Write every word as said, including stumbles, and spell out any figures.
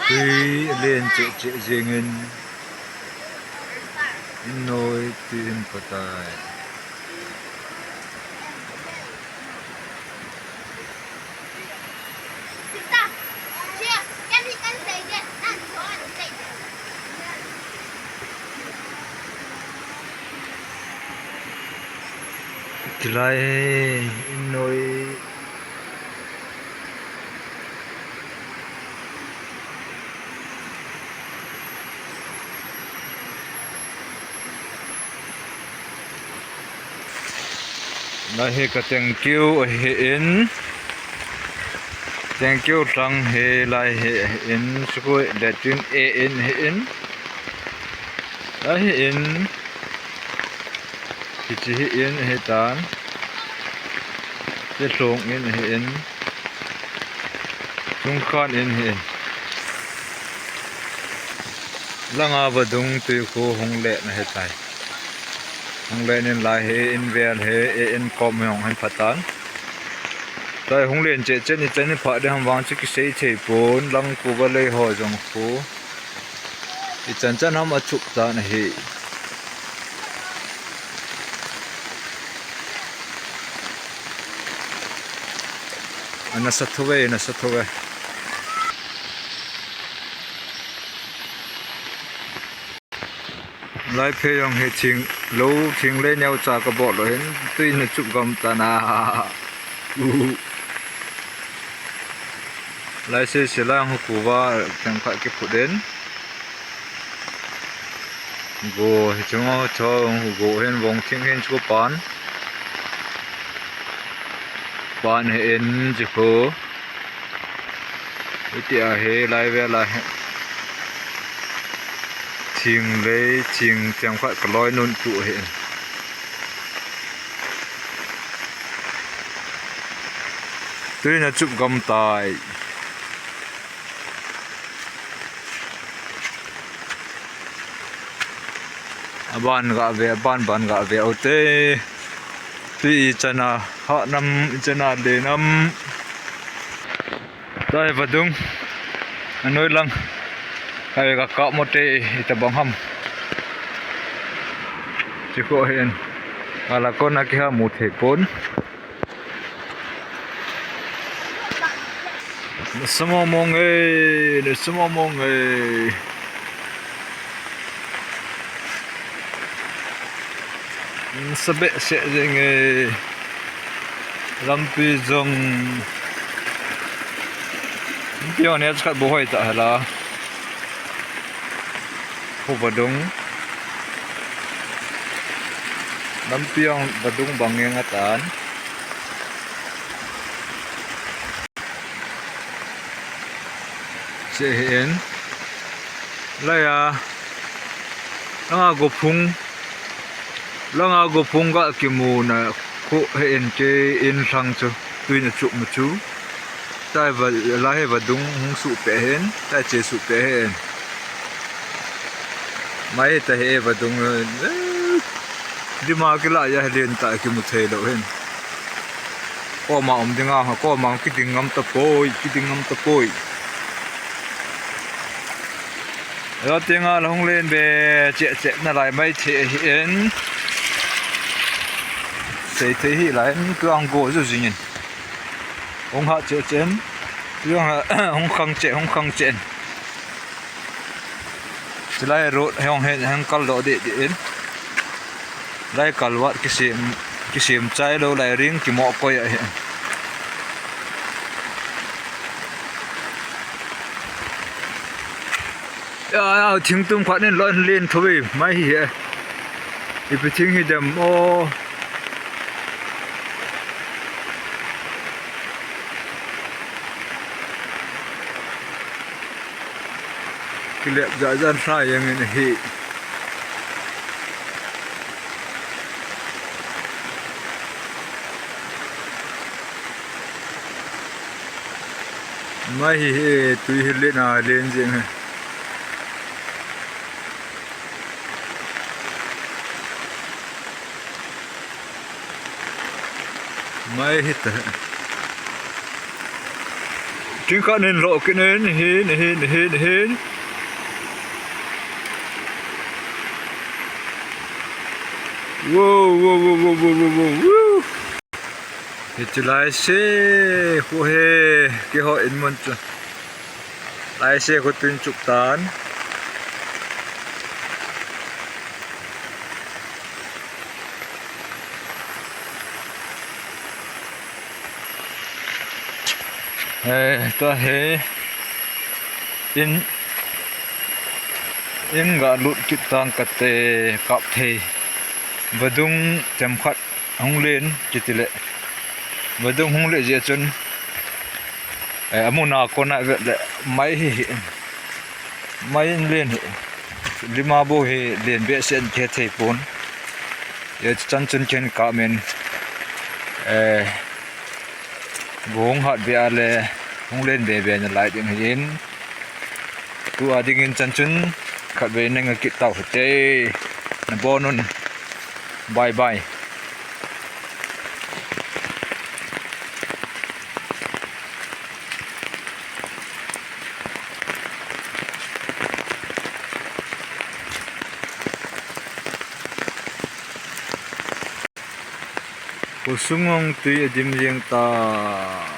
Tui len cheh cheh jingin, in noi tui in patai. Kilai in noi. Lai hi ka tengkiu ahin, tengkiu tang hi lai hi ahin, sukui le tin e in ahin, lai hi in, hichi hi in ahi tan, ti hlung in ahin, chungkhan in ahin. Langa vadung tui khu hung le na he tai. Hung le nin lai he in vel he e in kom he hung hin phatan. Tai hung len cheh cheh ni cheh ni pha de ham vang chu kisei thei pon lang ku va lei ho jong khu. I chan chan ham a chuk ta na hi. Ana sa thu ve, ana sa thu ve. Lai phe jong hi thing, lou thing le neo cha ka bol lo hin, tui na chup gam ta na. Lai se se lang hu ku va, thang kha ki phu den. Go hi chung o, chung go hin vong thing hin chu pan. Pan he en ji kho. Iti a he lai ve lai he. Thing lei, thing tiang khat ka loi nun tu he. Tui na chup gam tai. Aban ga ve, aban ban ga ve, o te. Tui i chana, ha nam, i chana le nam. Tai vadung. Anoi lang. Kai ga ka mo te, i ta bang ham. Chi ko hen. Ala ko na ki ha mu thei pon. Nasa momong e, nasa momong e. Nasa behseh jeng e. Lampi jong. Lampi jong ne khat bu hoi ta hala. Khu vadung. Lampi jong vadung bang nge nga tan. Che he en. Lai a. Langa go phung. Langa go phung ga kimu na khu he en che in thang chu. Tui na chup mu chu. Tai va, lai he vadung hung su pe hen. Tai che su pe hen. Mai ta he vadung. Eh, dima kila ya len ta kimu thei lo hen. Koma um dinga, koma kiding ngam ta poi, kiding ngam ta poi. Lo tinga la hung len be, che che na lai mai the hi en. Sei the hi lai, tuang go zu zingin. Hung ha che chen, tuang ha, hung khang che, hung khang chen. Chulai road hong hen hong kal doh deh deh in. Lai kalvat kisem, kisem chai lou lai ring kimo koi ahi. Ya, ya, thingtum khat nin lon len thui mai hi he. Ipi thing hi dem o. Kilep ja jan sa yang in hi. Mai hi he, tui hi len a len jeng he. Mai hi ta. Tingkah nin lo kit nin, hin, hin, hin, hin. Wow, wow, wow, wow, wow, wow, wow, wow. Hiche lai se khu hi, keiho in mun chu. Lai se khu tun chuk tan. Eh, tua hi in, in ga lut kit tang kate kap thei. Vadung themkhat hung len kiti le. Vadung hung le jeh chun, eh, amun a kona vet le mai hi hi. Mai in len hi. Lima bo hi len behseh in kihethei pon. Hichan chun ken kap in, eh, bu hung hat beh a le hung len bebe nalai ding ahin. Tua dingin chan chun khatvei nanga kit tau hite. Nabon un. Bye bye. Khosung hung tui adim jeng ta.